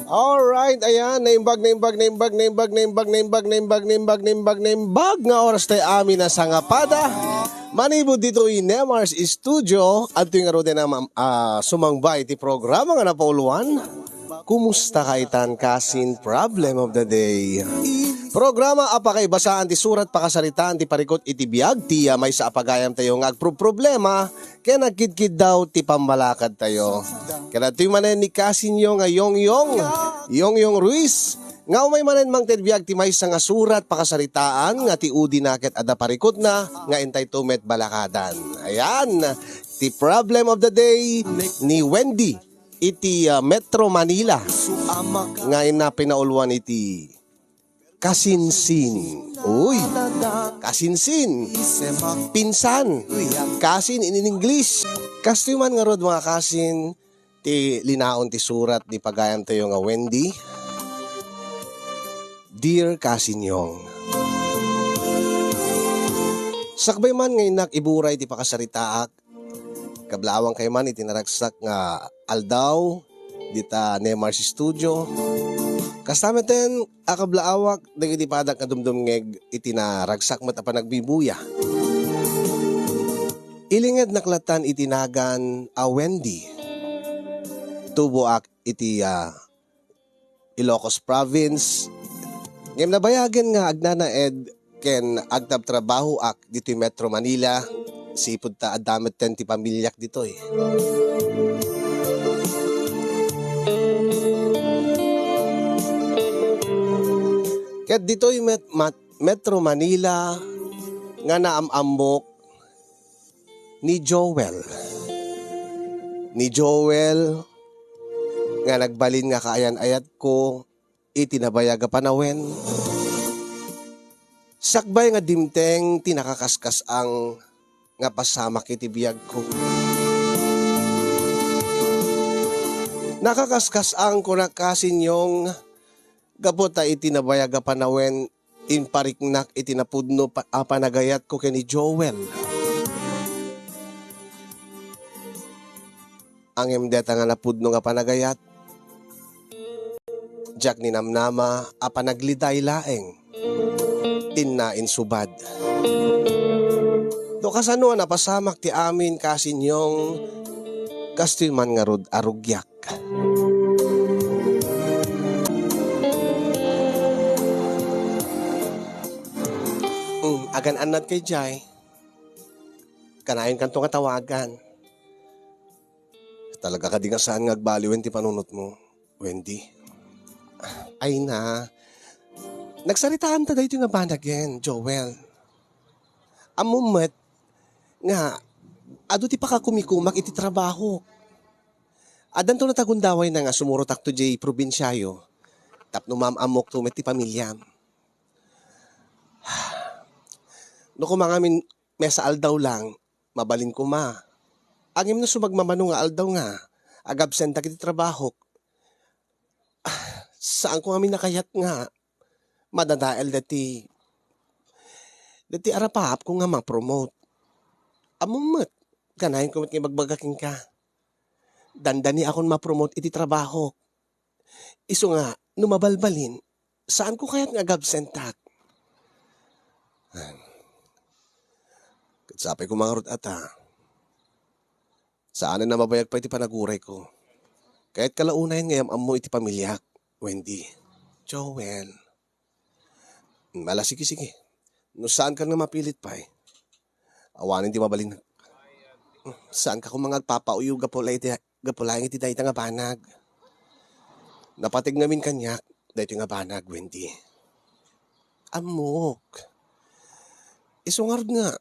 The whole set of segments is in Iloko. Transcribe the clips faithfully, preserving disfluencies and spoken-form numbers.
Alright, ayan, naimbag, naimbag, naimbag, naimbag, naimbag, naimbag, naimbag, naimbag, naimbag, naimbag nga oras tayo amin a sangapada. Manipud ditoy Nemar's Studio, adtoy ngaruden a mam-, ah, sumangbay ti programa nga napauluan. Kumusta ka itan, kasin? Problem of the day. Programa a pakaibasaan ti surat pakasaritaan ti parikut iti biag ti, ah, maysa a pagayam tayo nga agproproblema ken agkidkiddaw ti pammalakad tayo. Ken adtoy manen ni kasinyo nga Yongyong, Yongyong Ruiz, nga umay manen mangted biag ti maysa nga surat pakasaritaan nga ti udina ket adda parikutna nga intay to met balakadan. Ayan, ti problem of the day ni Wendy iti, ah, Metro Manila nga ina pinauluan iti kasinsin. Uy, kasinsin. Pinsan. Kasin in English. Kastoy man ngarud, mga kasin, ti linaon ti surat ni pagayamtayo nga Wendy. Dear Kasin Yong, sakbay man nga innak iburay ti pakasaritaak, kablaawangkayo man iti naragsak nga aldaw dita Nemar's Studio. Kasta metten a kablaawak dagiti padak nga dumdumngeg iti naragsak met a panagbibuya. Ilingednak lattan iti nagan a Wendy. Tuboak iti, ah, Ilocos Province. Ngem nabayagen nga agnanaed ken agtrabtrabahoak ditoy Metro Manila, sipud ta adda metten ti pamiliak ditoy. Ket ditoy Met-, Mat-, Metro Manila nga naam-ammok ni Joel. Ni Joel nga nagbalin nga kaayan-ayatko iti nabayag a panawen. Sakbay nga dimteng ti nakakaskas-ang nga pasamak iti biagko. Nakakaskas-ang, kunak, Kasin Yong, gapu ta iti nabayag a panawen, impariknak iti napudno pa-, a panagayatko ken ni Joel. Ngem deta nga napudno nga panagayat, diak ninamnama a panagliday laeng ti inna insubad. No kasano a napasamak ti amin, Kasin Yong, kastoy man ngarud a rugiak. Mm, agan-annadka idiay. Kanayonkanto nga tawagan. Talaga kadi nga saan nga agbaliwen ti panunotmo, Wendy? Ay na, nagsaritaanta daytoy nga banagen, Joel. Ammom met nga adu ti pakakumikumak iti trabahok. Addanto nagundawayna nga sumurotakto diay probinsiayo tapno maam-ammokto met ti pamiliam. No koma ngamin maysa aldaw lang, mabalin koma. Ngem no sumagmamano nga aldaw nga agabsentak iti trabahok, saanko ngamin a kayat nga madadael dati, dati arapaapko nga ma-promote. Ammom met, kanayonko met nga ibagbaga kenka. Dandaniakon ma-promote iti trabahok. Isu nga, no mabalbalin, saanko kayat nga agabsentak? Ket sapay koma ngarud a ta, saanen a mabayag pay ti panagurayko. Kayatka la unayen nga iam-ammo iti pamiliak, Wendy. Joel. Ala, sige, sige. No saankan nga mapilit pay, awanen ti mabalin. Saanka koma nga agpapauyo gapu la iti, gapu laeng iti dayta nga banag. Napateg ngamin kaniak daytoy nga banag, Wendy. Ammok. Isu ngarud nga,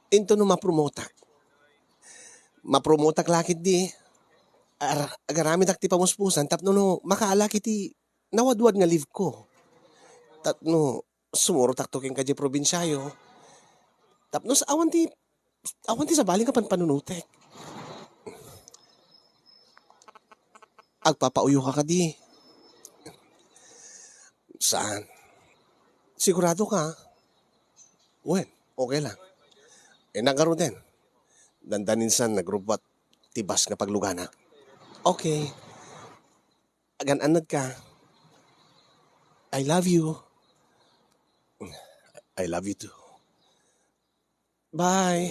into no mapromotak. Mapromotak la ketdi. Ar-, agaramidak ti pamuspusan tapno no makaala iti nawadwad nga leave ko. Tapno sumurotakto kenka diay probinsiayo. Tapno sa-, awan ti, awan ti sabali nga panpanunotek. Agpapauyoka kadi? Saan? Sigurado ka? Wen, okay lang. Eh, nagaro din. Dandaninsan nagrubbat ti bus nga paglugana. Okay. Agan-annad ka. I love you. I love you too. Bye.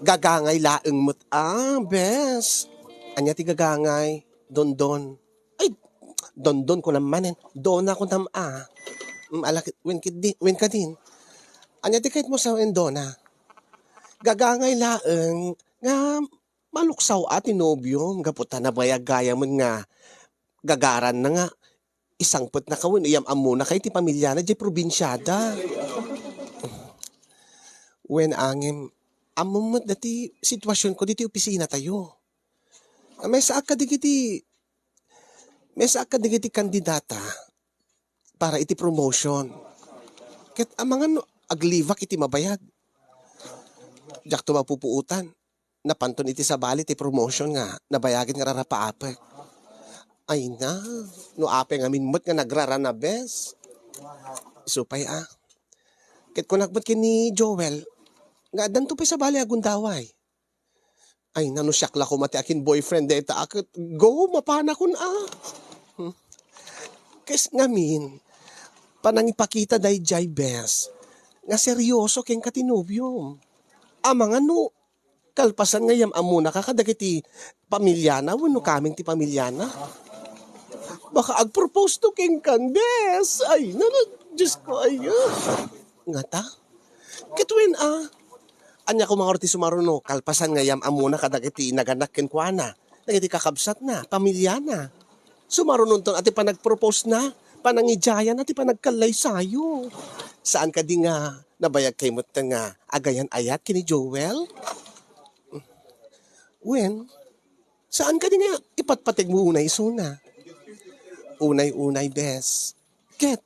Gagangay laeng met. Ah, bes. Ania ti gagangay? Dondon. Ay, Dondon ko manen. Dona ko nam a. Mm, ala, wen kadi, wen kadin. Ania ti kayatmo sa wen Dona? Gagangay laeng nga maluksaw a ti nobiom gapu ta nabayag gayam nga gagaranna nga isangpetna ka wen iyam-ammona ka iti pamiliana diay probinsiada. Wen angem, ammom met dati situasionko ditoy opisinatayo. Maysaak kadagiti, maysaak kadagiti kandidata para iti promotion. Ket amangan no aglibak iti mabayag. Diakto mapupuotan. Napanton iti sabali ti promotion nga nabayagen nga rarapaapek. Ay na, no apay ngamin met nga nagrarana, bes. Isu pay a. Ket kunak met ken ni Joel, nga addanto pay sabali a gundaway. Ay na, no siak la koma ti akin boyfriend dayta a ket go, mapanakon a. Hmm. Kes ngamin, panangipakita daydiay, bes, nga seryoso kenka ti nobiom. Amangan no kalpasan nga iyam-ammona ka kadagiti pamiliana wenno kameng ti pamiliana. Baka agpropose to kenkan, bes. Ay, nana, Diyos ko, ay, ah. Ngata? Ket wen a, ania koma ngarud ti sumaruno, kalpasan nga iyam-ammona kadagiti naganak kenkuana, dagiti kakabsatna, pamiliana. Sumarunonton a ti panagproposena, panangidiayenna ti panagkallaysayo. Saan kadi nga nabayag kay metten nga agayan-ayat ken ni Joel? Wen, saan kadi nga ipatpategmo unay isuna? Unay-unay, bes. Ket,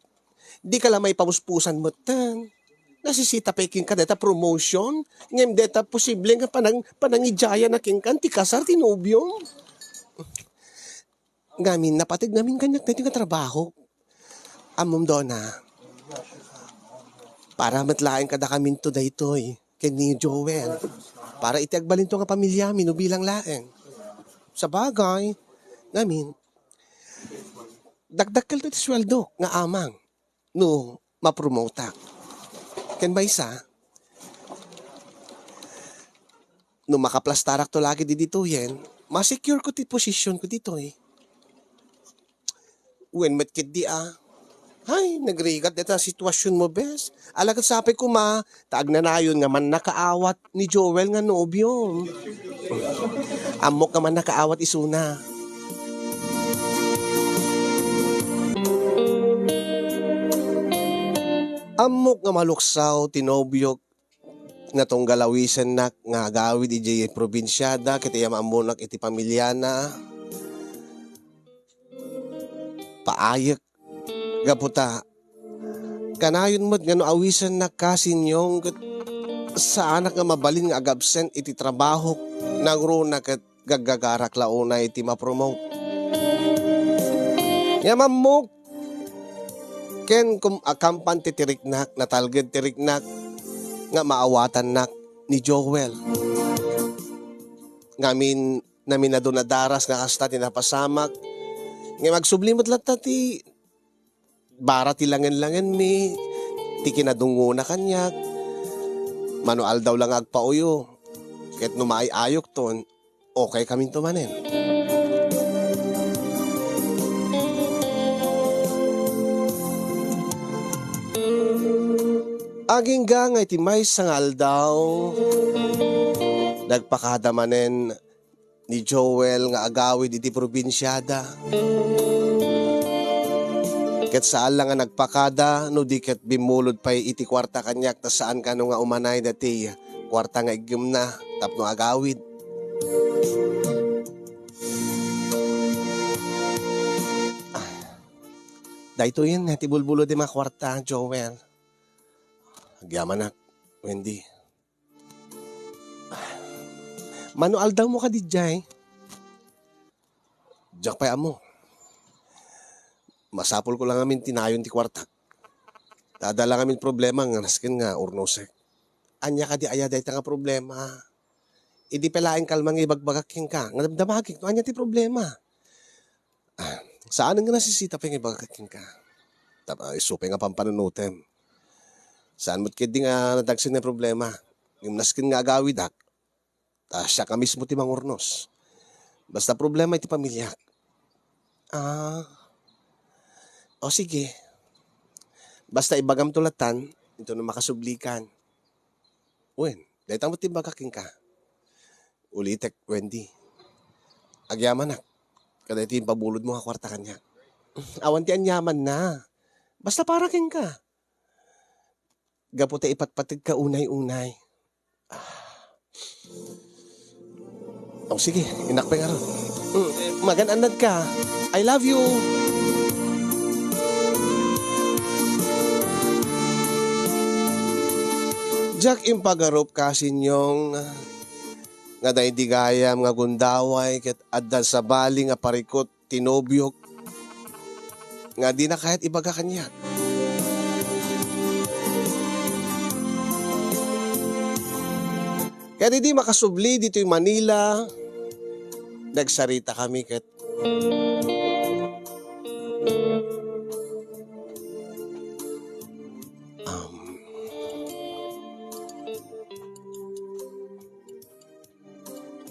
dika la maipamuspusan metten. Nasisita pay kenka dayta promotion, ngem dayta posible nga panang-, panangidiayenna kenka ti kasar ti nobiom. Ngamin, napateg ngamin kaniak daytoy nga trabaho. Ammom, Dona, para met laeng kadakaminto daytoy ken ni Joel. Para iti agbalinto nga pamiliami no bilang laeng. Sabagay, ngamin, dakdakkelto ti sueldo nga amang no mapromotak. Ken maysa, no makaplastarakto lagi ditoyen, masecureko ti positionko ditoy. Wen met ketdi a. Ay, nagrigat dayta situasionmo, bes. Ala ket sapay koma, ta agnanayon nga mannakaawat ni Joel nga nobiom. Ammok nga mannakaawat isuna. Ammok nga maluksaw ti nobiok nga tunggal awisennak nga agawid idiay probinsiada ket iyam-ammonak iti pamiliana. Paayek. Gapu ta, kanayon met nga no awisennak kasin Yong ket saanak nga mabalin nga agabsent iti trabahok, nangruna ket gaggagarak la unay ti ma-promote. Ngem ammok, ken kum-, akampan ti tiriknak, natalged ti riknak nga maawatannak ni Joel. Ngamin, naminadun a daras nga kasta ti napasamak. Ngem agsubli met latta ti bara ti langen-langenmi, ti kinadungngona kaniak. Mano aldaw la nga agpauyo, ket no maay-ayokton, okay kaminto manen. Agingga nga iti maysa nga aldaw, nagpakada manen ni Joel nga agawid iti probinsiada. Ket saan la nga nagpakada no di ket bimmulod pay iti kuarta kaniak ta saan kano nga umanay dati kuarta nga iggemna tapno agawid. Ah, daytoyen ti bulbulod ti mga kuarta, Joel. Agyamanak, Wendy. Mano aldawmo kadi diay? Diak pay ammo. Masapulko la ngamin ti nayon ti kuartak. Ta adda la ngamin problema nga nasken nga urnusek. Ania kadi aya dayta nga problema? Idi pay laeng kalman nga ibagbagak kenka, nga damdamagek no ania ti problema. Ah, saanen nga nasisita pay nga ibagak kenka. Tap-, ah, isu pay nga pampanunotem. Saan met ketdi nga nadagsen nga problema. Ngem nasken nga agawidak, ta siak a mismo ti mangurnos. Basta problema iti pamiliak. Ah. O sige. Basta ibagamto latan, intono makasublikan. Wen, dayta met ti imbagak kenka. Ulitek, Wendy. Agyamanak. Kadaytoy impabulodmo nga kuarta kaniak. Awan ti anyamanna. Basta para kenka. Gapu ta ipatpategka unay-unay. Ah. O sige, innak pay ngarud. Mm, magan-annadka. I love you. Diak impagarup, Kasinyong, nga daydi gayam nga gundaway ket adda sabali nga parikut ti nobiok nga dina kayat ibaga kaniak. Ket idi makasubli ditoy Manila, nagsaritakami ket, um,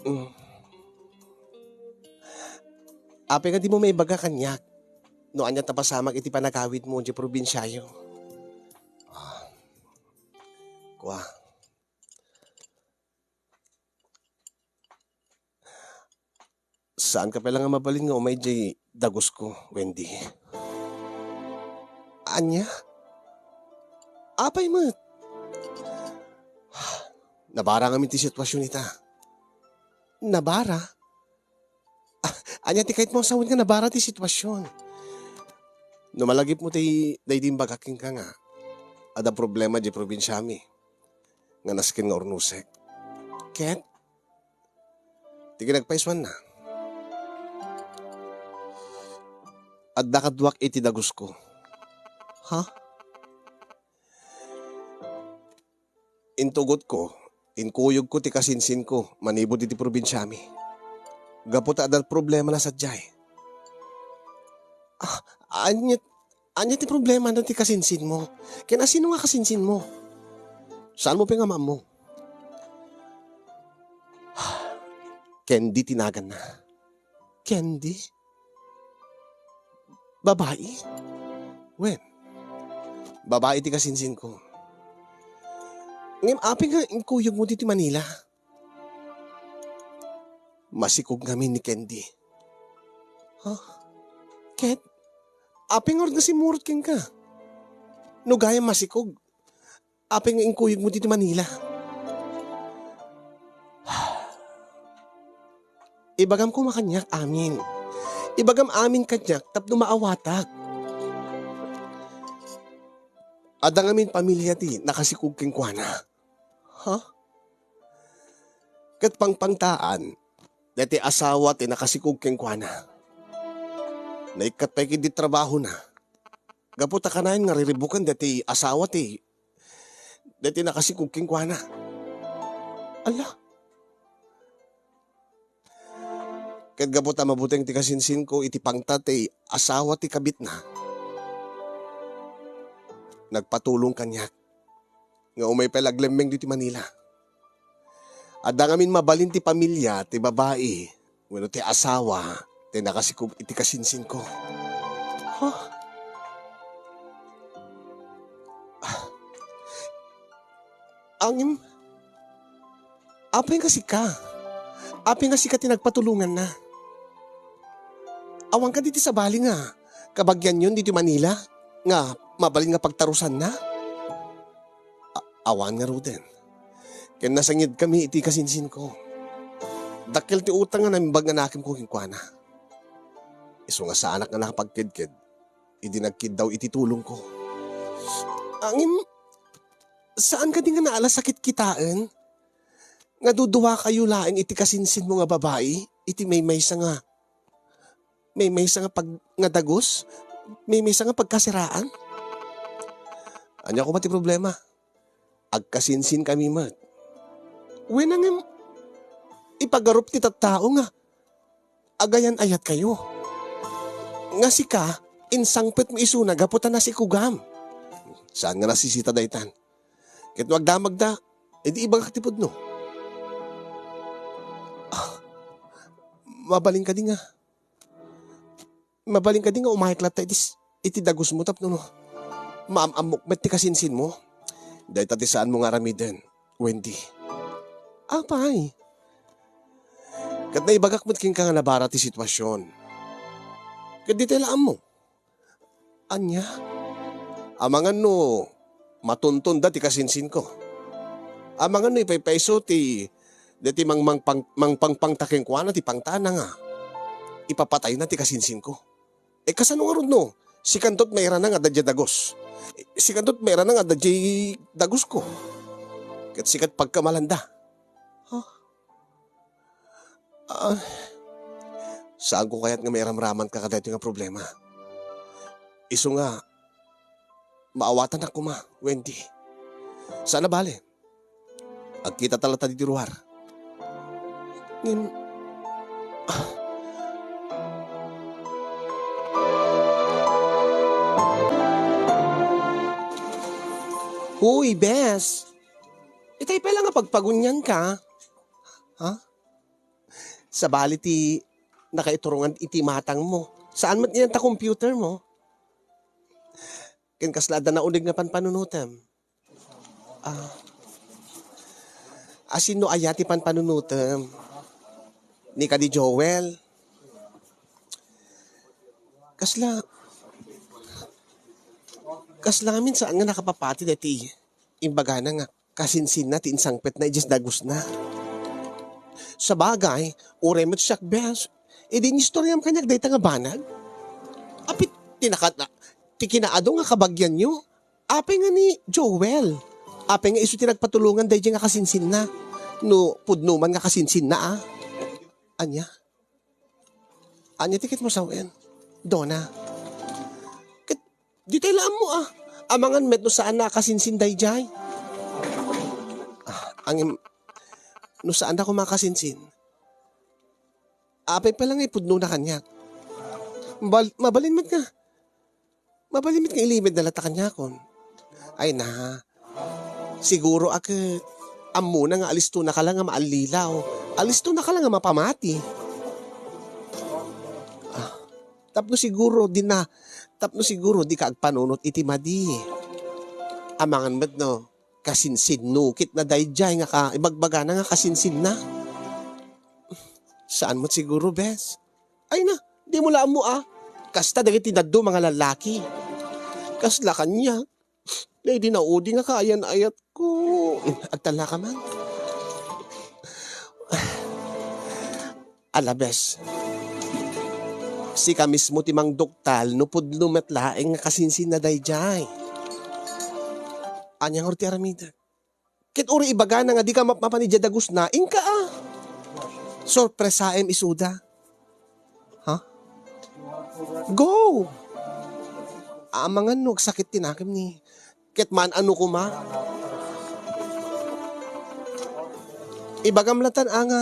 mm. Apay nga dimo maibaga kaniak no ania ti napasamak iti panagawidmo idiay probinsiayo? Ah, kua. Saanka pay la nga mabalin nga umay idiay dagusko, Wendy. Ania? Apay met? Nabara ngamin ti sitwasion ita. Nabara? Ah, ania ti kayatmo a sawen nga nabara ti sitwasion? No malagipmo ti daydi imbagak kenka nga adda problema idiay probinsiami nga nasken nga urnosek. Ket ti kinagpaisuanna, adda kaduak iti dagusko. Ha? Intugotko, inkuyogko ti kasinsinko manipud iti probinsiami. Gapu ta adda problemana sadiay. Ah, ania, ania ti problemana ti kasinsinmo? Ken a sino nga kasinsinmo? Saanmo pay nga maammo? Candy ti naganna. Candy? Babai? Wen, babai ti kasinsinko. Ngem apay nga inkuyogmo ditoy Manila? Masikog ngamin ni Candy. Ha? Ket, apay nga ngarud nga simmurot kenka? No gayam masikog, apay nga inkuyogmo ditoy Manila? Ibagam koma kaniak amin. Ibagam amin kaniak tapno maawatak. Adda ngamin pamilia ti nakasikog kenkuana. Ha? Ket pangpangtaan, daytoy asawa ti nakasikog kenkuana. Naikkat pay ketdi trabahona. Gapu ta kanayon nga riribuken daytoy asawa ti, daytoy nakasikog kenkuana. Ala. Ket gapu ta mabuteng ti kasinsinko iti pangta ti asawa ti kabitna, nagpatulong kaniak nga umay pay la aglemmeng ditoy Manila. Adda ngamin mabalin ti pamilia ti babai wenno ti asawa ti nakasikog iti kasinsinko. Ha? Ah. Ngem, apay nga sika? Apay nga sika ti nagpatulonganna? Awan kadi ti sabali nga kabagianyon ditoy Manila nga mabalin nga pagtarusanna? A-, awan ngaruden. Ken nasangiadkami iti kasinsinko. Dakkel ti utang nga naimbag nga nakemko kenkuana. Isu nga saanak nga nakapagkedked idi nagkiddaw iti tulongko. Ngem, saan kadi nga naalasakit kitaen nga duduakayo laeng iti kasinsinmo nga babai iti maymaysa nga, maymaysa nga pag-, nga dagus, maymaysa nga pagkasiraan? Ania koma ti problema? Agkasinsinkami met. Wen, ngem, ipagarup ti tattao nga agayan-ayatkayo. Nga sika, insangpetmo isuna gapu ta nasikugam. Saan nga nasisita daytan? Ket no agdamagda, idi ibagak ti pudno. Ah, mabalin kadi nga, mabalin kadi nga umayek latta iti s-, iti dagusmo tapno no, maam-ammok met ti kasinsinmo. Dayta ti saanmo nga aramiden, Wendy. Apay? Ket naibagak met kenka nga nabara ti situasion. Ket di tay la ammo. Ania? Amangan no matuntonda ti kasinsinko. Amangan no ipaypayso ti, deti mangmangpang-, mangpangpangta kenkuana ti pangtana nga ipapatayna ti kasinsinko. E, kasano ngarud no sikanto ti mairana nga adda diay dagus? Sikanto ti mairana nga adda diay dagusko. Ket sika ti pagkamalanda. Huh? Ah, saanko kayat nga mairamramanka kadaytoy nga problema? Isu nga, maawatanak koma, Wendy. Saan a bale. Agkitata latta ditoy ruar. Ngem, ah. Huy, bes! Itay pay la nga pagpagunianka? Ha? Sabali ti nakaiturongan iti matangmo. Saan met ngamin ta computermo? Ken kasla adda nauneg nga panpanunotem? Ah. Asino aya ti panpanunotem? Ni kadi Joel? Kasla, kasla ngamin saan nga nakapapati dayta imbagana nga kasinsinna ti insangpetna idiay dagusna. Sabagay, uray met siak, bes, idi inistoriam kaniak dayta nga banag. Apay ti naka-, ti kinaadu nga kabagianyo? Apay nga ni Joel? Apay nga isu ti nagpatulongan daydiay nga kasinsinna? No pudno man nga kasinsinna, a? Ania? Ania ti ket mo sawen, Dona? Ket, ditay la ammo, a. Amangan met no saanna a kasinsin daydiay. Ah, ngem, no saanna koma a kasinsin, apay pay la nga ipudnona kaniak? Bal-, mabalin met nga, mabalin met nga ilimedna latta kaniakon. Ay na, siguro a ket ammona nga alistonaka la nga maallilaw. Alistonaka la nga mapamati. Ah, tapno siguro di na, tapno siguro dika agpanunot iti madi. Amangan met no, kasinsinnukitna daydiay nga ka-, ibagbagana nga kasinsinna. Saan met siguro, bes? Ay na, dimo la ammo, a. Kasta dagiti dadduma nga lallaki. Kasla kaniak. Daydi naudi nga kaayan-ayatko. Agtallaka man. Ala, bes. Sika mismo ti mangduktal no pudno met laeng nga kasinsinna daydiay. Ania ngarud ti aramidek? Ket uray ibagana nga dika mapmapan idiay dagusna, inka a. Sorpresaem isuda. Ha? Go! Amangan no agsakit ti nakem ni. Ket maan-ano koma. Ibagam latan a nga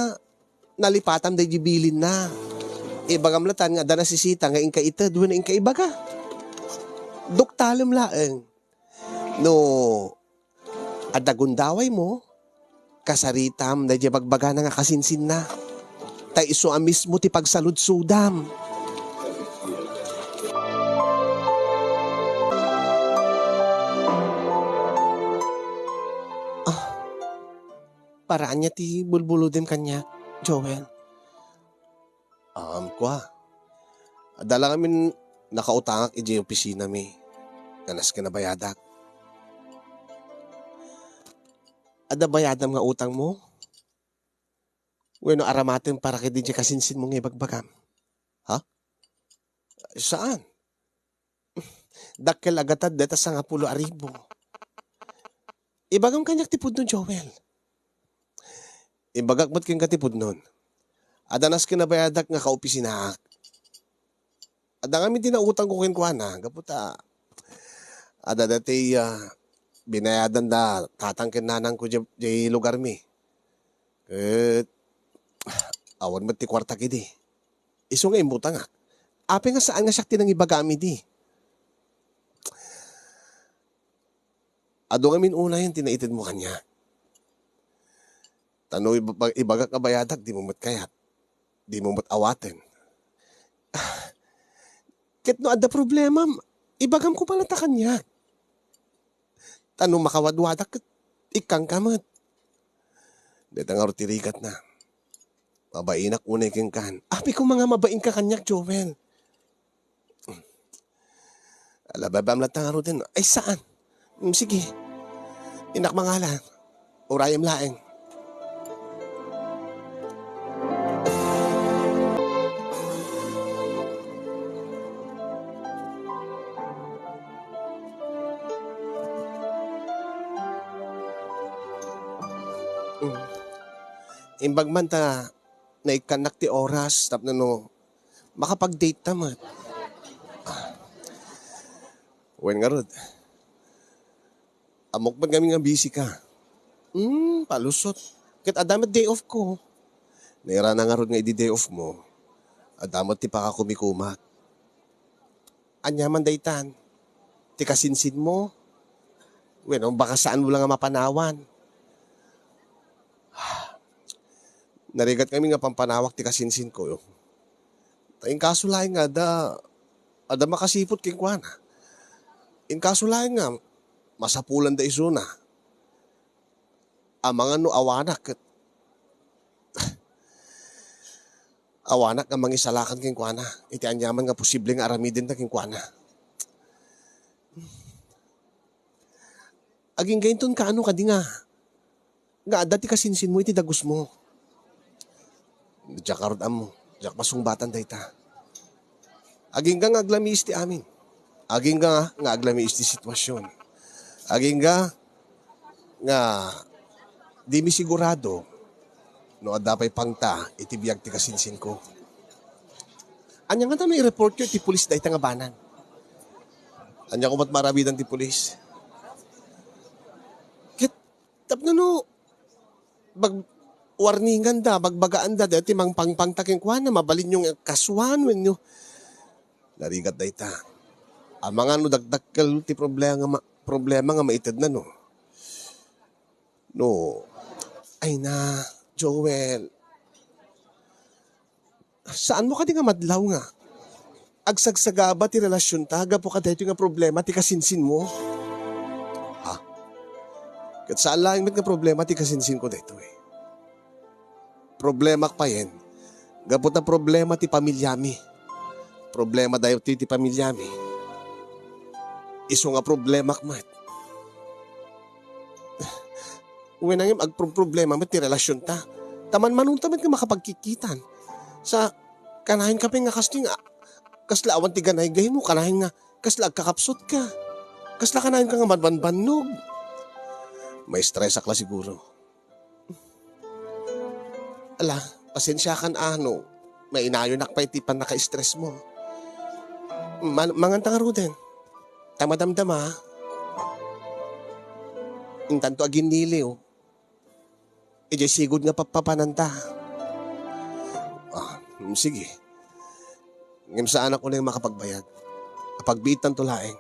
nalipatam daydi bilinna. Ibagam latan nga adda nasisita nga inka ited wenno inka ibaga. Duktalem laeng. No adda gundawaymo, kasaritam daydi bagbagana nga kasinsinna. Ta isu a mismo ti pagsaludsodam. Ah, para ania ti bulbulodem kaniak, Joel? Um, kua, adda la ngamin nakautangak idiay opisinami nga nasken a bayadak. Adda bayadam nga utangmo? Wenno aramatem para ket diay kasinsinmo nga ibagbagam? Ha? Saan? Dakkel a gatad dayta sangapulo a ribu. Ibagam kaniak ti pudno, Joel. Ibagak met kenka ti pudnon. Adda nasken a bayadak nga kaopisinaak. Adda ngamin ti nautangko kenkuana, gapu ta adda daytoy, ah, Binayadan da tatang ken nanangko diay, diay lugarmi. Ket awan met ti kuartak idi. Isu nga imbutangak. Apay nga saan nga siak ti nangibagam idi? Adu ngamin unayen ti naitedmo kaniak. Ta no iba-, ibagak a bayadak, dimo met kayat. Dimo met awaten. Ket no adda problemam, ibagam koma latta kaniak. Ta no makawadwadak ket ikkanka met. Dayta ngarud ti rigatna. Mabainak unay kenkan. Apay koma nga mabainka kaniak, Joel. Ala, babam latta ngaruden. Ay, saan? Mm, sige. Innak mangala. Urayem laeng. Mm. Imbag man ta naikkannak ti oras tapno no makapag-date ta met. Ah. Wen ngarud, ammok met ngamin nga busy ka. Hmm, palusot. Ket adda met day off ko. Nairana ngarud nga idi day off mo, adda met ti pakakumikumak. Ania man daytan? Ti kasinsinmo? Wenno, baka saanmo la nga mapanawan. Narigat ngamin nga pampanawak ti kasinsinko. Ta inkaso laeng nga adda, adda makasipud kenkuana. Inkaso laeng nga masapulanda isuna. Amangan no awanak ket awanak nga mangisalakan kenkuana iti aniaman nga posible nga aramidenda kenkuana. Agingga inton kaano kadi nga, nga adda ti kasinsinmo iti dagusmo. Diak ngarud ammo, diak masungbatan dayta. Agingga nga aglamiis ti amin. Agingga nga aglamiis ti sitwasion. Agingga nga dimi sigurado no adda pay pangta iti biag ti kasinsinko. Ania ngata no i-report yo iti pulis dayta nga banag? Ania koma met maaramidan ti pulis? Ket tapno no bag-, warninganda, bagbagaanda, daytoy mangpangpangta kenkuana, mabalinyo nga kasuan wenno. Narigat dayta. Amangan no dakdakkel ti problema nga ma-, problema nga maitedna, no? No. Ay na, Joel. Saanmo kadi nga madlaw nga agsagsagaba ti relasionta gapu kadaytoy nga problema ti kasinsinmo? Ha? Ket saan laeng met nga problema ti kasinsinko daytoy. Problemak payen, gapu ta problema ti pamiliami. Problema daytoy ti pamiliami. Isu nga problemak met. Wen, ngem agproproblema met ti relasionta. Ta manmanonta met nga makapagkikkitan. Sa, kanayon ka pay nga kastoy nga, kasla awan ti ganaygaymo, kanayon nga, kasla agkakapsutka. Kasla kanayon ka nga manbanbannog. Maistresak la siguro. Ala, pasensiakan a no mainayonak pay ti pannaka-stress mo. Man-, manganta ngaruden. Ta madamdama, intanto aginniliw. Idiay sigud nga pappapananta. Ah, mm, sige. Ngem saanak unay makapagbayag. Apagbiitanto laeng.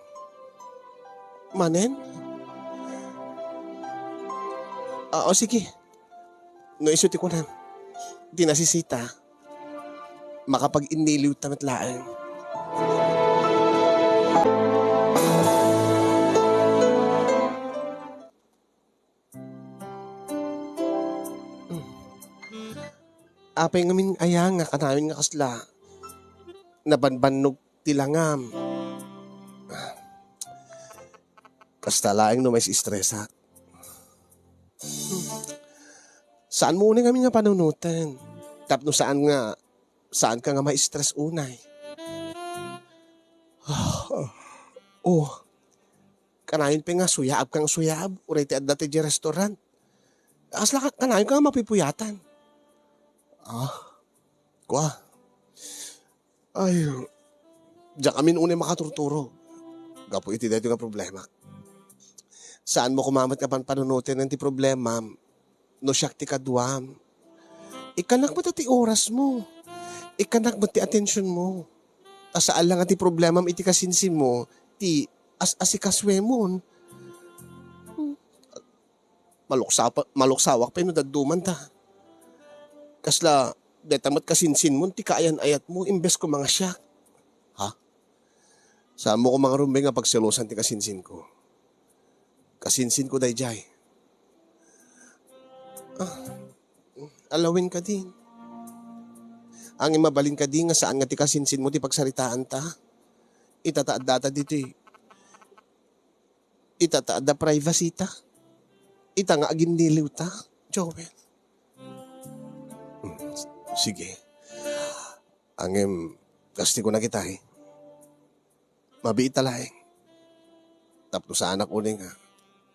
Manen? Ah, o sige. No isu ti kunam, ti nasisita, makapag-inniliwta met laeng. Apay ngamin aya nga kanayon nga kasla nabanbannog ti langam? Kasta laeng no mais-estresak. Saanmo unay ngamin nga panunoten? Tapno saan nga, saan ka nga ma-stress unay? Oh, kanayon pay nga suyaab kang suyaab, uray ti adda ti restaurant. Kasla ka, kanayon ka nga mapipuyatan. Ah, kua. Ay, diak amin unay makaturturo. Gapu iti daytoy nga problema. Saanmo koma met nga panpanunoten ti problemam no siak ti kaduam. Ikkanak met ti orasmo. Ikkanak met ti atensionmo. Ta saan la nga ti problemam iti kasinsinmo ti as-asikasuemon. Hmm. Maluksapa-, maluksawak pay no daddumanta. Kasla, deta met kasinsinmon ti kaayan-ayatmo imbes koma nga siak. Ha? Saanmo koma nga rumbeng nga pagselosan ti kasinsinko. Kasinsinko daydiay. Ah, alawen kadi. Angin mabalin kadi nga saan nga ti kasinsinmo ti pagsaritaanta? Ita ta addata ditoy. Ita ta adda privacy ta. Ita nga aginniliw ta, Joel. Hmm, s-, sige. Angem, kas ti kuna kita, eh. Mabiit ta laeng. Tapno saanak unay nga,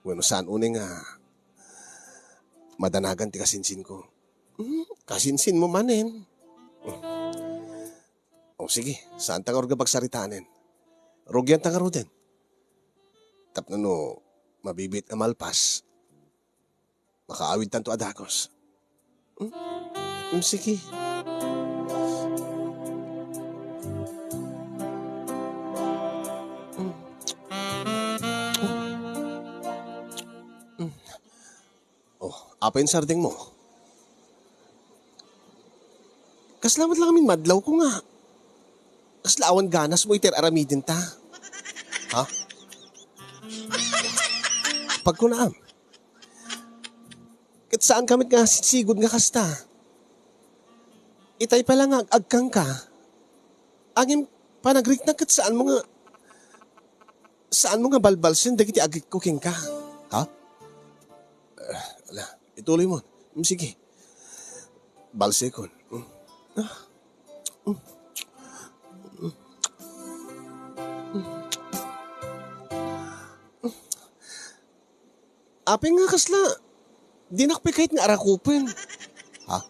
wenno saan unay nga madanagan ti kasinsinko. Hmm, kasinsinmo manen. Hmm. O sige, saanta ngarud nga pagsaritanen. Rugianta ngaruden. Tapno no mabibiit nga malpas, makaawidtanto a dagus. Hmm? Hmm, sige. Hmm. Hmm. Oh, apay insardengmo? Kasla met la ngamin madlawko nga. Kasla awan ganasmo iti aramidenta. Ha? Pagkunaam. Ket saan ka met nga sigsigud nga kasta. Itay pay la nga ag-agkangka. Angem panagriknak ket saanmo nga, saanmo nga balbalsen dagiti agikko kenka. Ha? Eh, ala, ituloy mo. Mm, sige. Balsekon. Mm. Ah. Mm. Mm. Mm. Apay nga kasla, dinak pay kayat nga arakupen. Ha?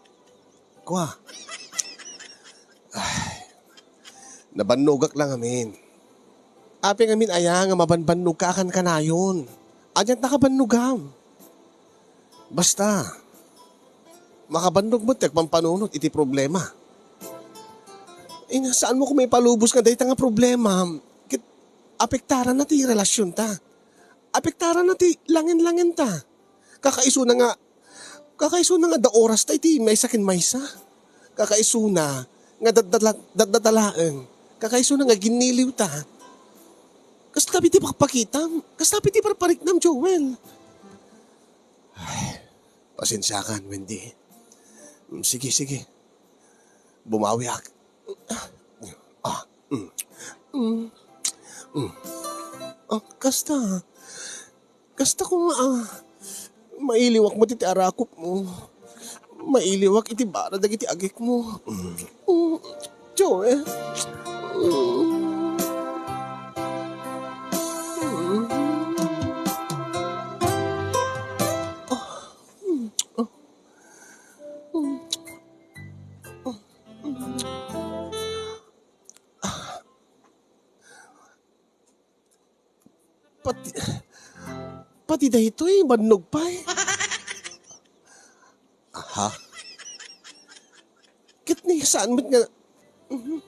Kua. Ay, nabannogak la ngamin. Apay ngamin aya nga mabanbannogka a kankanayon? Adian ta kabannogam. Basta, makabannog met ti agpampanunot iti problema. Ina, saanmo koma ipalubos nga dayta nga problema ket apektaranna ti relasionta. Apektaranna ti langen-langenta. Kakaisuna nga, kakaisuna nga adda orasta iti maysa ken maysa. Kakaisuna nga daddala-, daddadalaeng. Kakaisuna nga ginniliwta. Kasta pay ti pakpakitam. Kasta pay ti parpariknam, Joel. Ay, pasensiakan, Wendy. Mm, sige, sige. Bumawiak. Ah, mm, mm, mm. Ah, kasta. Kasta ko nga, ah, mailiwak mo ti, ti arakupmo. Mailiwak iti bara dagiti agikmo. Mm. Mm. Joe. Mm. Mm. Ah. Mm. Ah. Mm. Mm. Ah. Pati, pati daytoy, bannog pay. Aha. Ket ni saan met nga, mhm.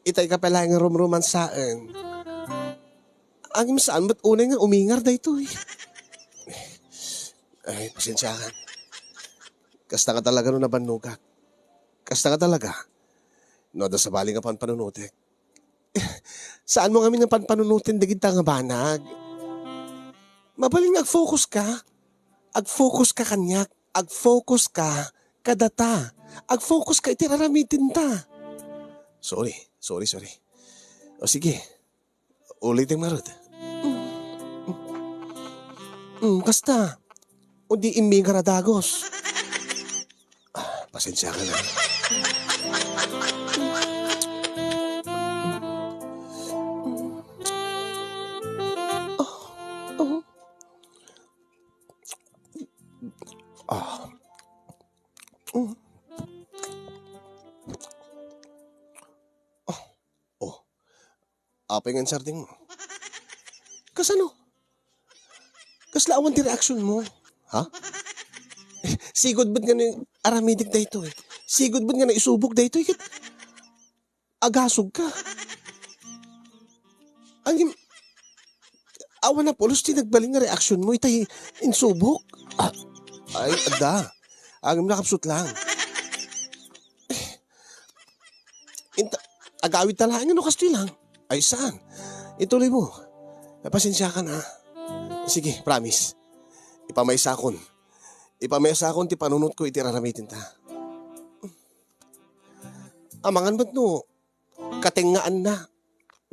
Itay ka pay la nga rumromansaen. Angem saan met unay nga umingar daytoy. Ay, pasensiakan. Kasta nga talaga no nabannogak. Kasta nga talaga no adda sabali nga panpanunotek. Saanmo ngamin nga panpanunoten dagita nga banag. Mabalin nga ag-focus ka. Ag-focus ka kaniak. Ag-focus ka kadata. Ag-focus ka iti aramidenta. Sorry, sorry, sorry. O sige, ulitem ngarud. Mm, kasta. O di immingar a dagus. Ah, pasensiakan, ah. Ah. Oh. Apay nga insardengmo? Kasano? Kasla awan ti reaksionmo? Ha? Sigud met nga no aramidek daytoy. Sigud met nga no isubok daytoy ket agasogka. Ngem, awan a pulos ti nagbalin nga reaksionmo itay insubok. Ah, ay, adda. Ngem nakapsut lang. Inta, agawidta laeng no kastoy lang. Ay, saan? Ituloymo. Pasensiakan, ha? Sige, promise. Ipamaysakon. Ipamaysakon ti panunotko iti raramidenta. Amangan met no katengngaanna.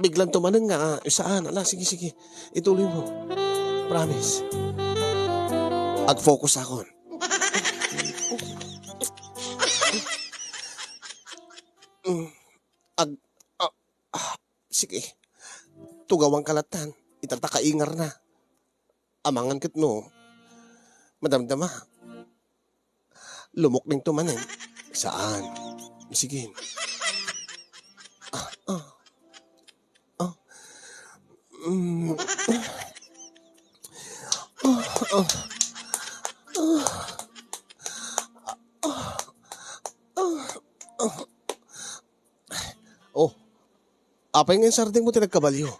Biglanto manen nga, ah, saan? Ala, sige, sige. Ituloymo. Promise. Ag-focusakon. Mm. Ag-, ah, ah, sige. Tugawanka lattan. Itata kaingarna. Amangan ket no madamdama. Lumukningto manen. Saan? Sige. Ah, ah. Ah. Mm. Ah, ah. Ah. Ah. Ah. Oh, apay nga insardengmo ti nagkabalio?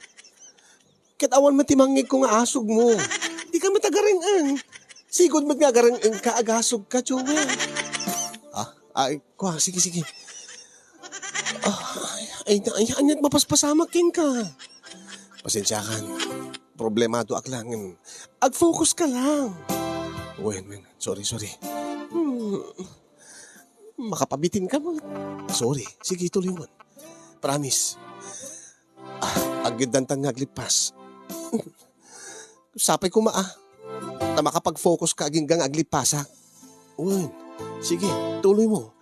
Ket awan met ti mangngegko nga asugmo. Dika met agareng-eng. Sigud met nga agareng-engka, agasogka, Joel. Ah, ay, kua, sige, sige. Ah, ay, ay, ay, ania't mapaspasamak kenka? Pasensiakan. Problemadoak lang. Ag-focus ka lang. Wen, wen. Sorry, sorry. Hmm. Makapabitin ka mo. Sorry. Sige, ituloy mo. Promise. Ah, agyuddantan nga aglippas. Sapay koma, ah. Ta makapag-focus ka agingga nga aglippasak. Wen. Sige, tuloy mo.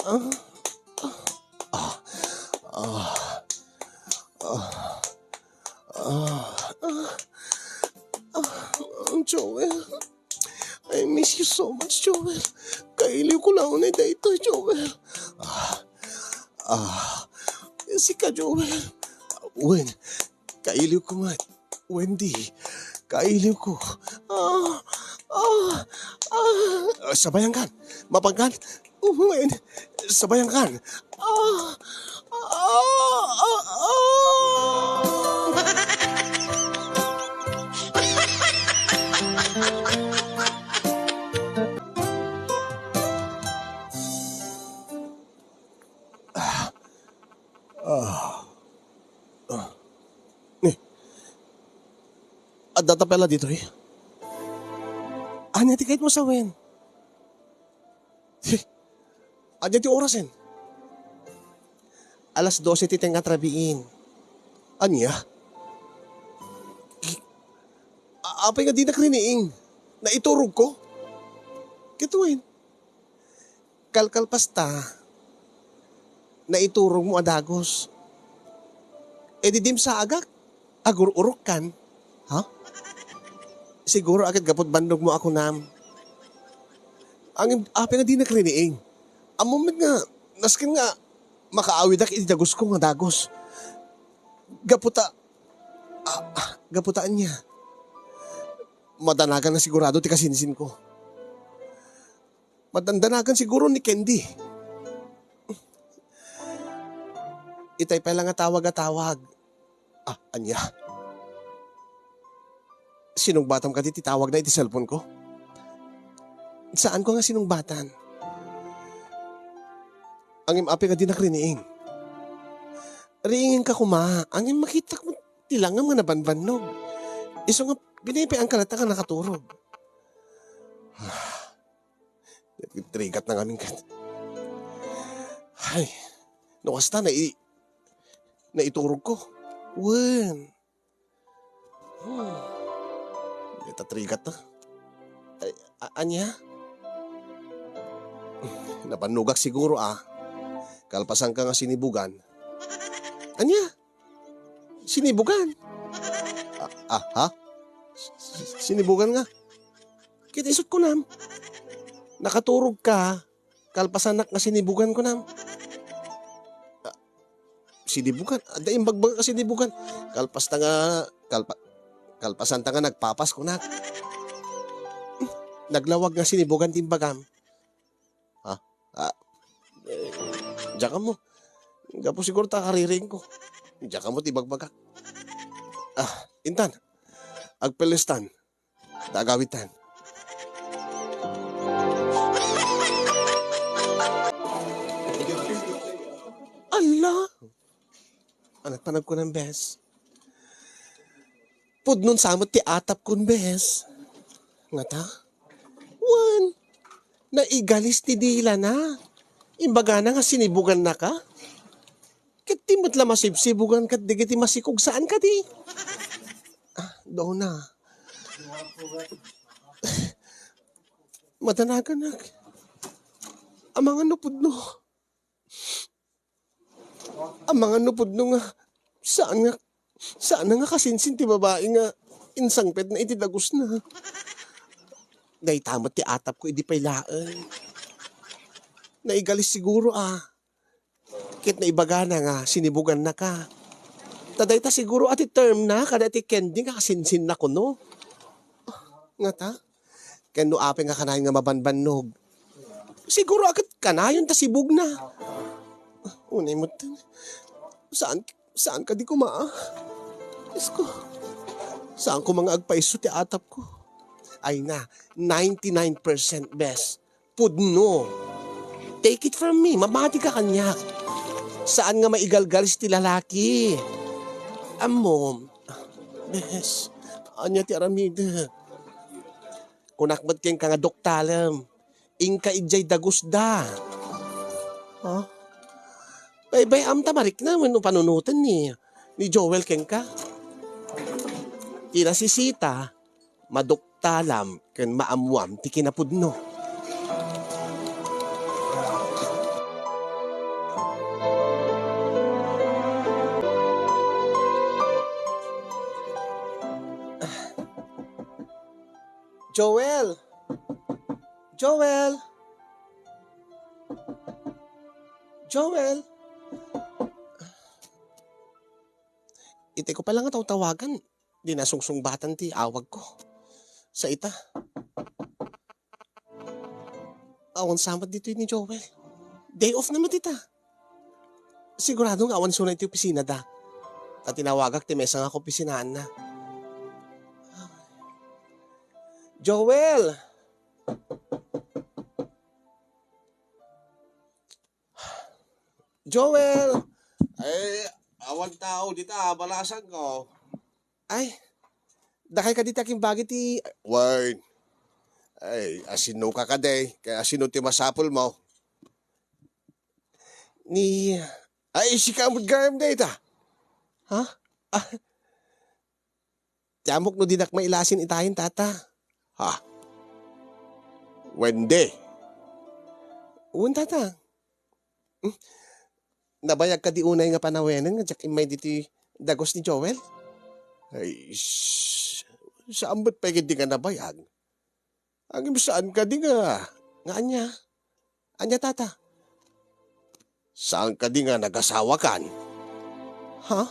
Ah, ah, ah, ah, ah, ah, Joel, I miss you so much, Joel. Kailiw ko la unay daytoy, Joel. Ah, ah, sika, Joel. Wen, kailiw ko met. Wendy, kailiw ko. Ah, ah, ah. Ah, sabayan kan. Mapan kan. Wen, sabayan kan. Ah, ah, ah, ah. Ah. Ah. Ah. Ni. Adda ta pala ditoy. Ania ti kayatmo sawen? He. Ania ti orasen? Alas dose ti tengnga ti rabiin. Ania? A-, apay nga dinak riniing? Naiturogko? Ket wen. Kalkalpasta, naiturogmo a dagus. E di dimsaagak, agur-urokkan. Ha? Siguro a ket gapud bannogmo a kunam. Ngem apay nga dinak riniing? Ammom met nga, nasken nga makaawidak iti dagusko nga dagus. Gapu ta, ah, ah, gapu ta ania? Madanagan na sigurado ti kasinsinko. Madandanagan siguro ni Candy. Itay pay la nga tawag a tawag. Ah, ania? Sinungbatam kadi ti tawagna iti cellphone ko? Saanko nga sinungbatan. Ngem apay nga dinak riniing? Riingenka koma, ngem makitak met ti langam nga nabanbannog. Isu nga binaybay-anka latta nga nakaturog. Trigatna ngamin ket. Ay, no kasta, nai-, naiturogko. Wen. Hmm. Dita trigatna. Ay, a-, ania? Nabannogak siguro, ah. Kalpasanka nga sinibugan. Ania? Sinibugan? Ah, ah, ha? S-, s-, sinibugan nga? Ket isut' kunam, nakaturogka, kalpasanak nga sinibugan kunam. Ah, sinibugan. Adda imbagbagak a sinibugan. Kalpasta nga, kalpa-, kalpasanta nga nagpapas, kunak. Naglawag nga sinibugan ti imbagam. Ha? Ah, eh, diak ammo. Gapu siguro ta kaririingko. Diak ammo ti ibagbagak. Ah, intan. Agpelestan. Ta agawitan. Ala! Anak panagkunan, bes. Pudnon sa met ti atapkon, bes. Ngata? Wen, naigalis ti dilana. Imbagana nga sinibugannaka. Ket ti met la masibsibugan ket dagiti masikog saan kadi? Ah, Dona. Madanaganak. Amangan no pudno. Amangan no pudno nga saan nga, saan nga kasinsin ti babai nga insangpetna iti dagusna. Dayta met ti atapko idi pay laeng. Naigalis siguro, ah. Ket naibagana nga sinibugannaka. Ta dayta siguro a ti termna kada ti candy nga kasinsinna kuno. Ngata? Ken no apay nga kanayon nga mabanbannog, siguro a ket kanayon ta sibugna. Unay met, saan, saan kadi koma? Diyos ko, saan koma nga agpaiso ti atapko? Ay na, ninety-nine percent, bes. Pudno. Take it from me, mamati ka kaniak. Saan nga maigalgalis ti lalaki? Ammom, bes, ania ti aramidek? Kunak met kenka nga duktalem. Inka idiay dagusda. Ha? Baybay-am ta marikna wenno panunoten ni, ni Joel kenka. Ti nasisita, maduktalam ken maammoam ti kinapudno. Joel! Joel! Joel! Itay ko pala nga tawtawagan, di nasungsungbatan ti awagko. Sa ita. Awan sa met ditoy ni Joel. Day off na met ita. Sigurado nga awan isuna iti opisinada. Ta tinawagak ti mesa nga kaopisinaanna. Joel! Joel! Ay, awan tao dita, balasan ko. Ay, dakay kadi ti akimbagi ti Wine. Ay, asino ka kadi? Kaya asino ti masapul mo? Ni Ay, sika met gayam dayta. Ha? Ah, ti ammok no dinak mailasin itayen, tata. Ha? Wendy. Wen, tata. Hmm? Nabayag kadi unay nga panawenen nga diak immay ditoy dagos ni Joel? Ay, s-, saan met pay ketdi nga nabayag? Ngem saan kadi nga, nga ania? Ania, tata? Saan kadi nga nagasawakan? Ha?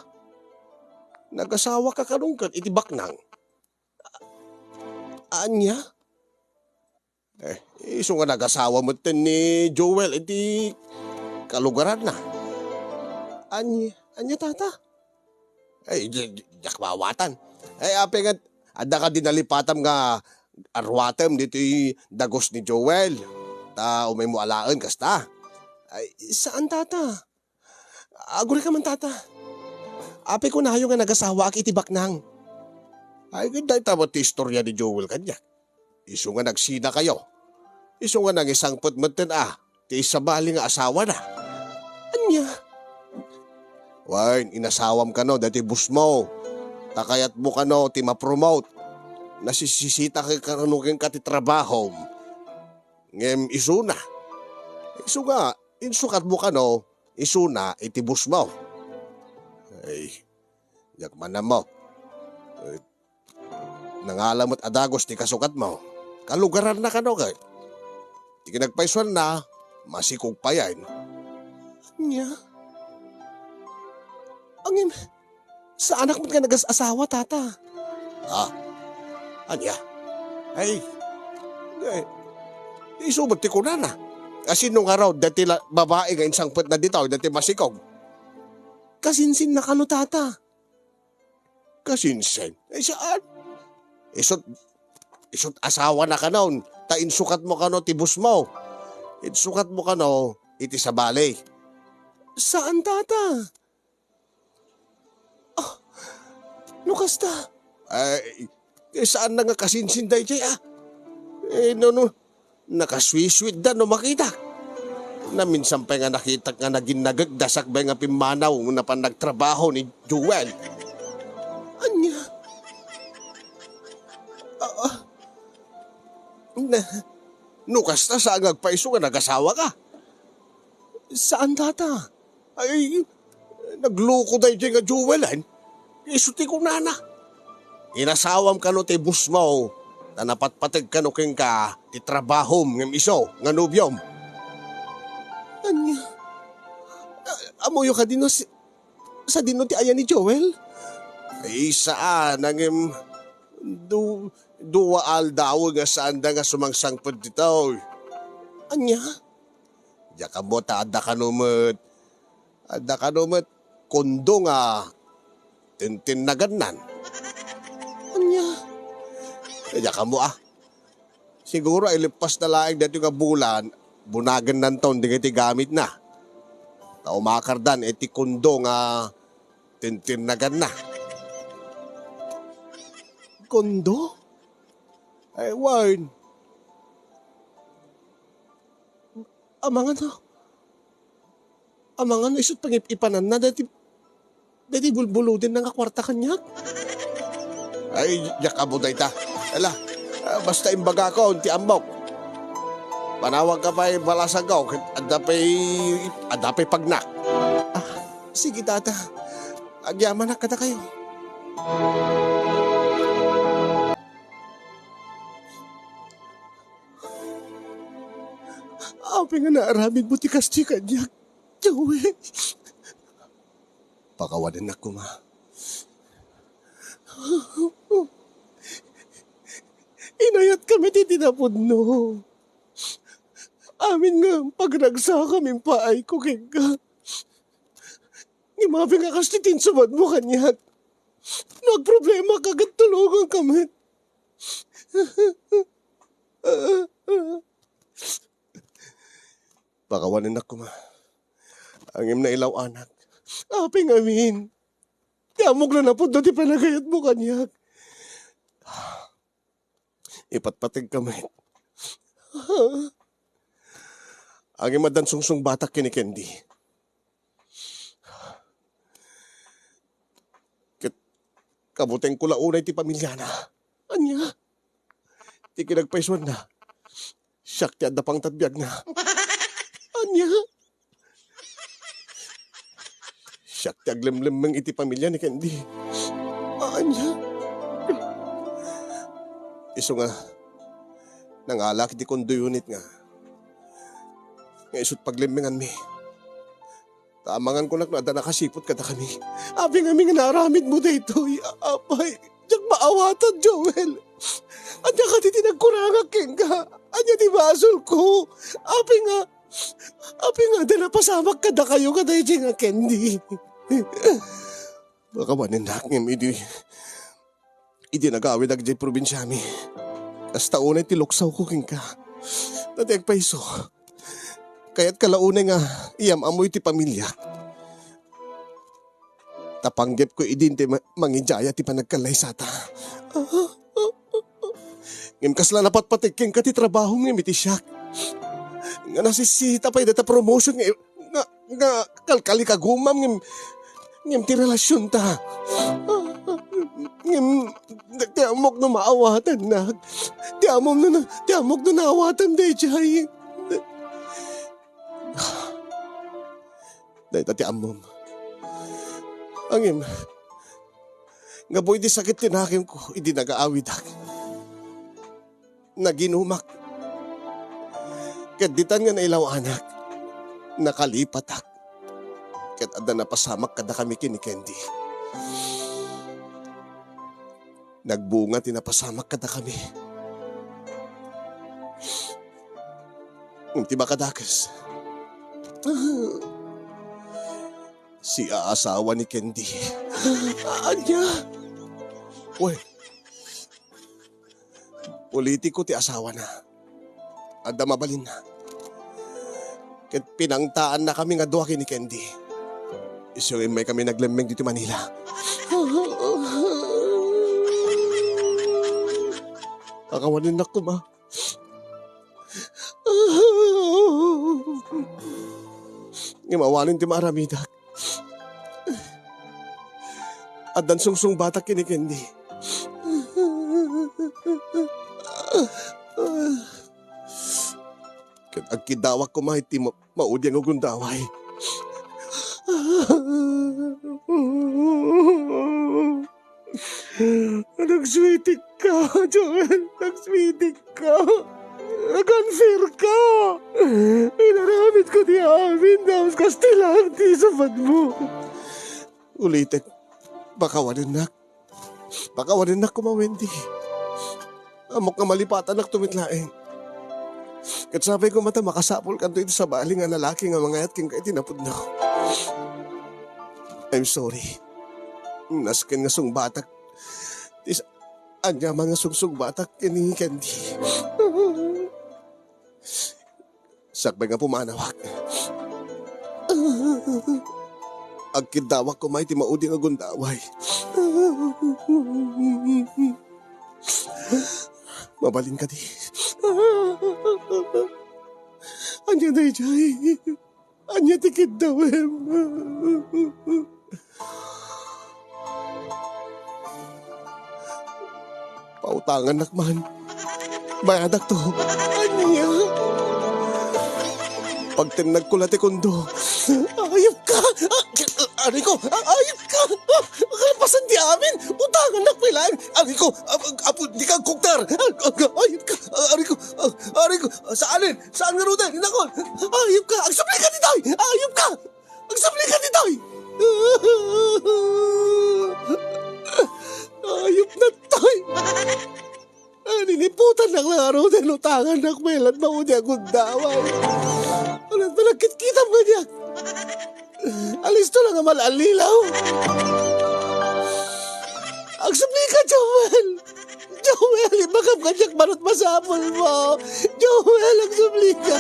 Nagasawaka kano ket iti baknang? Ania? Eh, isu nga nagasawa metten ni Joel iti kalugaranna. Ania, ania, tata? Ay, di, di, diak maawatan. Ay, apay nga, adda kadi nalipatam nga aruatem ditoy dagos ni Joel? Ta umaymo alaen kasta. Ay, saan, tata? Agurayka man, tata. Apay kunayo nga nagasawaak iti baknang? Ay, ket dayta met ti istoria ni Joel kaniak. Isu nga nagsinakayo. Isu nga nangisangpet metten a ti sabali nga asawana. Ania? Wen, inasawam kano daytoy boss mo. Ta kayatmo kano ti ma-promote. Nasisisita kano kenka ti trabahom. Ngem isuna. Isu nga, insukatmo kano, isuna iti boss mo. Ay, diak man ammo. Eh, nangala met a dagos ti kasukatmo. Kalugaranna kano kay. Ti kinagpaysuanna, masikog payen. Ania? Ngem, saanak met nga nagas-asawa, tata. Ah, ania? Ay, eh, isu met ti kunana. Asino ngarud daytoy la-, babai nga insangpetna ditoy, daytoy masikog? Kasinsinna kano, tata. Kasinsin? Ay, saan? Isut, isut asawana kanon, ta insukatmo kano ti bossmo. Insukatmo kano iti sabali. Saan, tata? Ah, no kasta? Ay, eh, saanna nga kasinsin daydiay, ah? Eh, no, no, nakasweet-sweetda no makitak. Naminsan pay nga nakitak nga naginnagekda sakbay nga pimmanaw no napan nagtrabaho ni Joel. Ania? Ah, ah. Na, no kasta, saan nga agpaiso nga nagasawa ka? Saan, tata? Ay, nagluko daydiay nga Joel, eh. Isu ti kunana. Inasawam kano ti bossmo, ta napatpateg kano kenka ti trabahom ngem isu nga nobiom. Ania? A-, ammoyo kadi no si-, sadino ti aya ni Joel? Ay, saan, ngem du-, dua aldaw nga saanda nga sumangsangpet ditoy. Ania? Diak ammo ta adda kano met, adda kano met kondo nga tintinnagannan. Ania? Diak ammo, ah. Siguro, ay, lippasna laeng daytoy nga bulan, bunagennanton dagiti gamitna. Ta umakardan iti kondo nga tintinnaganna. Kondo? Ay, wen. Amangan, no? Amangan no isut' pangip-ipananna daytoy, daytoy bulbuludenna nga kuarta kaniak? Ay, diak ammo dayta. Ala, ah, basta imbagakon ti ammok. Panawagka pay balasangko, ket adda pay, adda pay pagnak. Ah, sige, tata. Agyamanak kadakayo. Apay nga naaramidmo ti kasta kaniak, Joel? Pakawanennak koma. Inayatkami ti tinapudno. Amin nga pagragsakam impaayko kenka. Ngem apay nga kasta ti insubatmo kaniak? No agproblemaka ket tulonganka met. Pakawanennak koma. Ngem nailaw-anak. Apay ngamin, ti ammok nga napudno ti panagayatmo kaniak. Ipatpategka met. Ngem addan sungsungbatak ken ni Candy. Ket kabutengko la unay ti pamiliana. Ania? Ti kinagpaisuanna, siak ti adda pangted biagna. Ania? Siak ti aglemlemmeng iti pamilia ni Candy. Ania? Isu nga, nangalak iti condo unit nga, nga isut' paglemmenganmi. Ta amangan konak no adda nakasiput kadakami. Apay ngamin nga naaramidmo daytoy. A-, apay, diak maawatan, Joel. Ania kadi ti nagkurangak kenka? Ania ti basolko? Apay nga, apay nga adda napasamak kadakayo kadaydiay nga Candy? Pakawanennak ngem idi, idi nagawidak idiay probinsiami, kasta unay ti luksawko kenka. Ta ti agpayso, kayatka la unay nga iyam-ammoy ti pamiliak. Ta panggepko idin ti ma-, mangidiaya ti panagkallaysata. Ngem kasla napatpateg kenka ti trabahom ngem iti siak. Nga nasisita pay dayta promotion nga, nga, nga kalkalikagumam ngem, ngem ti relasionta. Ngem, ti ammok no maawatannak. Ti ammom no na-, ti ammok no naawatam daydiay. Dayta ti ammom. Ngem, gapu iti sakit ti nakemko idi nagaawidak, naginumak. Ket ditan nga nailaw-anak, nakalipatak. ket adda napasamak kadakami ken ni Candy. Nagbunga ti napasamak kadakami. Ngem ti makadakes, si aasawa ni Candy. Ania? Wen, politiko ti asawana. Adda mabalinna. Ket pinangtaannakami nga dua ken ni Candy. Isu immaykami naglemmeng ditoy Manila. Pakawanennak koma. Ngem awanen ti maaramidak. Addan sungsungbatak ken ni Candy. Ket agkiddawak koma iti ma-, maudi nga gundaway. Nagswitik ka, Joel. Nagswitik ka. Nag-unfair ka. Inaramid ko ti amin, tapos kasta lang ti isubad mo. Ulitek, pakawanennak. Pakawanennak koma, Wendy. Ammok nga malipatannakto met laeng. Ket sapay koma ta makasapulkanto iti sabali nga lalaki nga mangayat kenka iti napudno. I'm sorry. Nasken nga sungbatak. Ti sa-, aniaman nga sungsungbatak ken ni Candy. Sakbay nga pumanawak, agkiddawak koma iti maudi nga gundaway. Mabalin kadi? Ania daydiay? Ania ti kiddawem? Pautangannak man. Bayadakto. Ania? Pagtennagko la ti kondo. Ayup ka! Ah, aray ko! Ah, ayup ka! Ah, kalpasan ti amin! Utangannak pay laeng! Aray ko! Ah, ah, apo, di ka agkuktar! Ah, ah, ayup ka! Ah, aray ko! Ah, aray ko! Ah, saanen! Saan nga ruden? Inakon! Ayup ka! Agsubli ka ditoy! Ayup ka! Agsubli ka ditoy! Ayup na toy! Ah, niniputannak la ngaruden, utangannak pay la ti maudi a gundaway. Ano, panagkitkitam kaniak? Alisto lang nga mal-alilaw. Agsubli ka, Joel! Joel, imbagam kaniak, manut masapul mo. Joel, agsubli ka.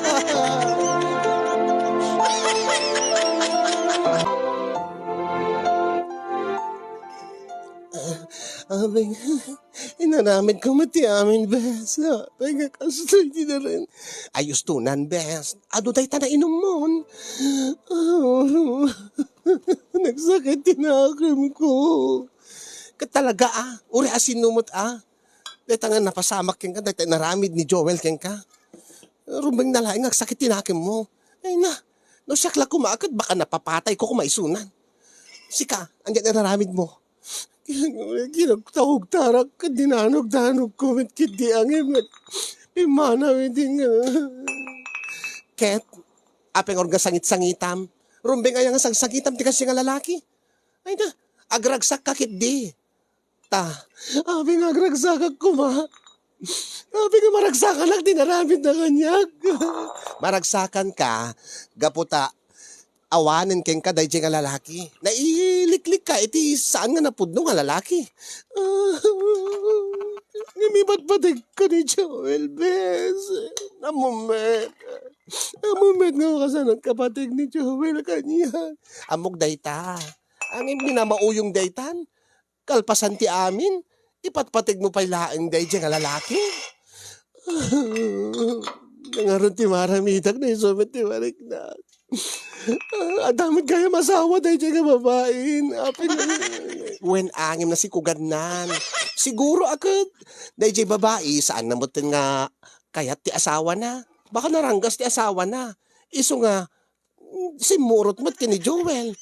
Ah, abing, inaramid ko met ti amin, bes. Apay nga kastoy ti naren. Ay, ustonan, bes. Adu dayta nainumon. Ah, nagsakit ti nakem ko. Ket talaga, ah, uray a sinumot, ah. Dayta nga napasamak kenka, dayta inaramid ni Joel kenka. Rumbeng na laeng nga agsakit ti nakemmo. Ay na, no siak la koma ket baka napapatayko koma isunan. Sika, ania ti inaramidmo? Kinagtawagtarak ket dinanogdanogko met ketdi angem ket pimmanaw iti nga. Ket, apay nga sangitsangitam? Rumbeng aya nga sangsangitam ti kasdiay nga lalaki? Ay na, agragsakka ketdi. Ta, apay nga agragsakak koma. Apay nga maragsakannak ti inaramidna kaniak. Maragsakanka, gapu ta awanen kenka daydiay nga lalaki. Nailiklikka iti saan nga napudno nga lalaki. Ngem ipatpategko ni Joel, bes. Ammom met. Ammom met nga kasano ti kapateg ni Joel kaniak. Ammok dayta. Ngem ni namauyong daytan. Kalpasan ti amin, ipatpategmo pay laeng daydiay nga lalaki? Nangaron ti maramidak, no isu met ti mariknak. Adda met gayam asawa daydiay nga babain. Apay nga. Wen, angem na sikugannan. Siguro a ket daydiay babai, saanna metten nga kayat ti asawana. Baka naranggas ti asawana. Isu nga, simmurot met ken ni Joel.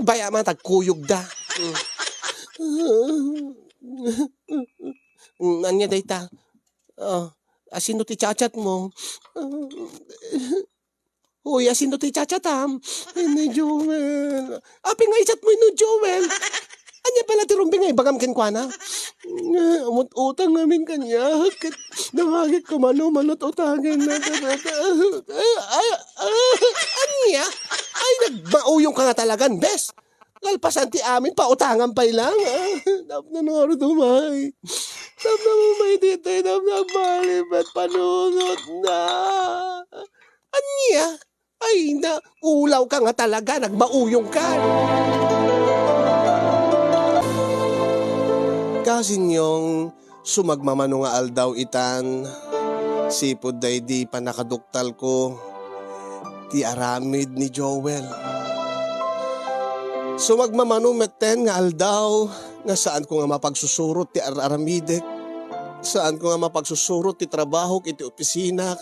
Bay-am a tagkuyogda. Mm, ania dayta? Ah, asino ti chat-chatmo? Uy, a sino ti chachatam? Ni Joel. Apay nga i-chat mo ni Joel? Ania pay la ti rumbeng nga ibagam kenkuana? Nga, amut utang ngamin kaniak. Ket damagek ko mano, mano ti utangenna. Ay, ay, ay, ania? Ay, nagmauyong ka nga talagan, bes. Kalpasan ti amin, pautangam pay lang. Tapno ngarud umay. Tapno umay ditoy, tapno agbalibet, panunot na. Ania? Ay, na, ulaw ka nga talaga, nagmauyong ka. Kasinyong, sumagmamano nga aldaw itan, sipud daydi pannakaduktalko ti aramid ni Joel. Sumagmamano metten nga aldaw nga saanko nga mapagsusurot ti ar-aramidek. Saanko nga mapagsusurot ti trabahok iti opisina.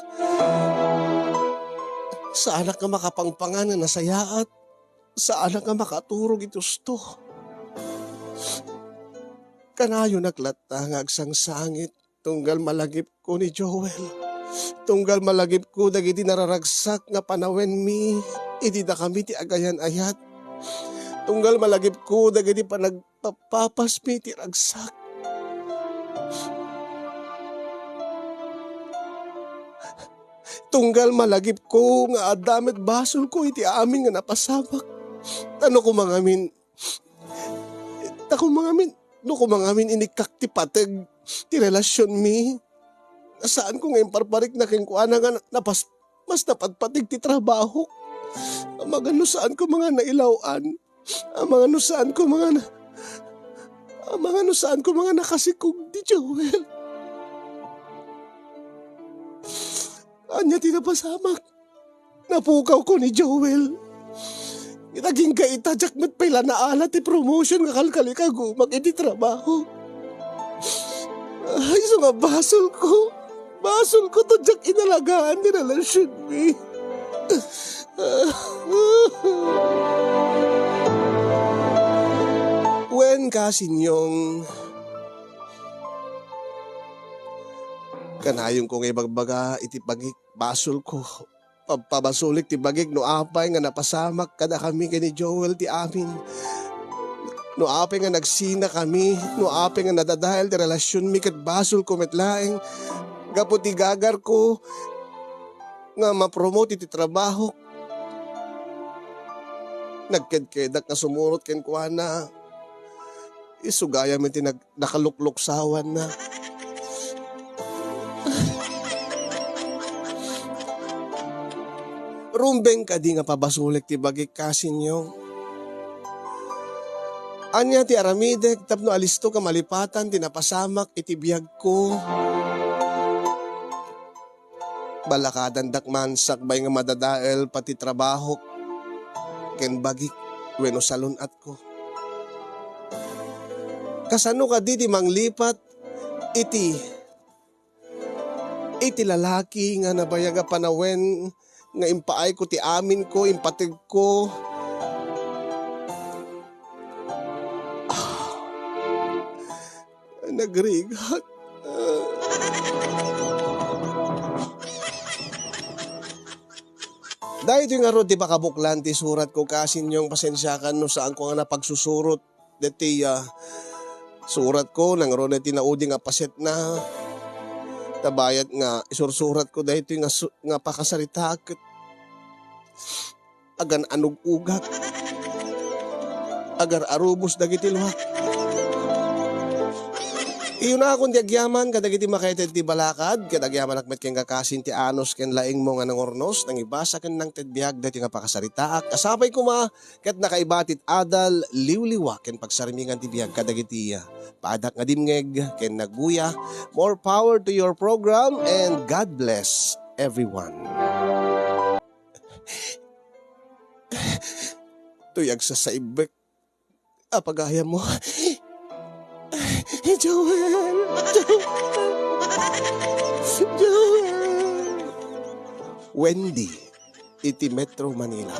Saanak nga makapangpangan nga nasayaat. Saanak nga makaturog iti husto. Kanayonak latta nga agsangsangit tunggal malagipko ni Joel. Tunggal malagipko dagiti nararagsak nga panawenmi idi dakami ti agayan-ayat. Tunggal malagipko dagiti panag- papapasmi ti ragsak. Tunggal malagipko nga adda met basolko iti amin nga napasamak. Ta no koma ngamin, ta koma ngamin, no koma ngamin inikkak ti pateg ti relasionmi, saanko nga imparparikna kenkuana nga napas-, mas napatpateg ti trabahok. Amangan no saanko nga nailaw-an. Amangan no saanko nga na-, amangan no saanko nga nakasikog ni Joel. Ania ti napasamak? Napukawko ni Joel. Ket agingga ita, diak met pay la naala ti promotion nga kalkalikagumak iti trabaho. Ay, isu nga basolko. Basolko ta diak inalagaan ti relasionmi. Wen, Kasinyong, kanayonko nga ibagbaga iti bagik, basolko. Pabpabasolik ti bagik no apay nga napasamak kadakami ken ni Joel ti amin. No apay nga nagsinakami, no apay nga nadadael ti relasionmi, ket basolko met laeng gapu ti gagarko nga ma-promote iti trabahok. Nagkedkedak nga sumurot kenkuana. Isu gayam ti nag-, nakalukluksawanna. Rumbeng kadi nga pabasolik ti bagik, Kasinyong? Ania ti aramidek tapno alistok a malipatan ti napasamak iti biagko? Balakadandak man sakbay nga madadael pay ti trabahok ken bagik wenno salun-atko. Kasano kadi ti manglipat iti, iti lalaki nga nabayag a panawen nga impaayko ti aminko, impategko? Ah. Nagrigat. Daytoy ngarud ti pakabuklan ti suratko, Kasinyong, pasensiakan no saanko nga napagsusurot daytoy, ah, suratko, nangruna ti naudi nga pasetna. Ta bayat nga isursuratko daytoy nga su-, nga pakasaritaak ket agan-anug-ugak. Agar-arubos dagiti luak. Iyunakon ti agyaman kadagiti makaitedti balakad, ket agyamanak met ken kakasin ti anus ken laingmo nga nangurnos, nangibasa ken nangted biag daytoy nga pakasaritaak. Kasapay koma ket nakaiba ti adal, liwliwa ken pagsarmingan ti biag kadagiti paadak nga dimngeg ken nagguya. More power to your program and God bless everyone. Toy agsasaibbek a pagayammo. Joel! Joel! Joel! Wendy, iti Metro Manila.